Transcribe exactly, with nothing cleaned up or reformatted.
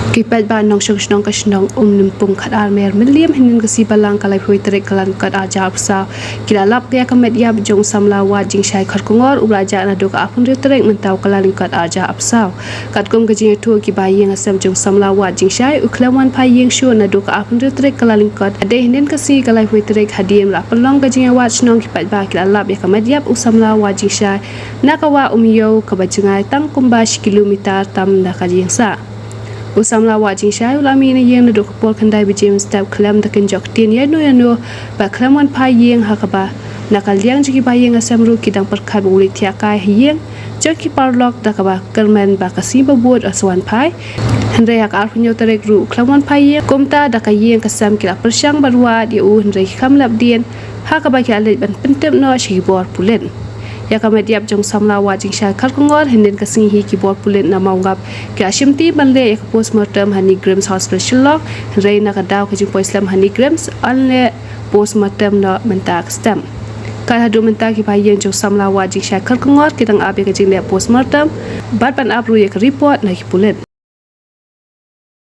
Ki paidbah nongshong shnong ka shnong Umnyimpung khatar mer Mylliem hynnin ka sngi Balang ka laiphew tarik Kyllalyngkot arhajar arphew saw ki la lap ïa ka met ïap jong u samla wad jingshai Kharkongor uba la jah naduh ka arphew hynriew tarik mynta u Kyllalyngkot arhajar arphew saw. Katkum ka jingïathuh ki ba ïing ha sem jong u samla wad jingshai, u khlem wan phai ïing shuh naduh ka arphew hynriew tarik Kyllalyngkot, hadien hynnin ka sngi ka laiphew tarik hadien ba la pynlong ka jingïawad shnong, ki paidbah ki la lap ïa ka met ïap u samla wad jingshai na ka wah Umïew kaba jngai tang kumba shi kilometer tam na ka jingïasah. U samla wad jingshai u la mih na ïing naduh ka por khyndai baje mynstep khlem da kynjoh ktien ïano ïano bad khlem wan phai ïing, ha kaba na ka liang jong ki ba ïing ha sem ruh ki dang pyrkhat ba u leit thiah kai ha ïing jong ki paralok da kaba kyrmen ba ka sngi ba bud un sa wan phai. Hynrei ha ka arphew hynñiew tarik ruh u khlem wan phai ïing. Kumta da ka ïing ka sem ki la pyrshang ban wad ïa u hynrei ki khlem lap dien, ha kaba ki la leit ban pyntip noh sha ki bor pulit. Ïa ka met ïap jong u samla wad jingshai Kharkongor hynnin ka sngi hi ki bor pulit na Mawngap ki la shimti ban leh ïa ka postmortem ha NEIGRIHMS Hospital Shillong, hynrei na ka daw ka jingpoi slem ha NEIGRIHMS, yn leh postmortem noh mynta ka step. Kat haduh mynta ki ba ïing jong u samla wad jingshai Kharkongor ki dang ap ïa ka jingleh postmortem bad ban ap ruh ïa ka report na ki pulit.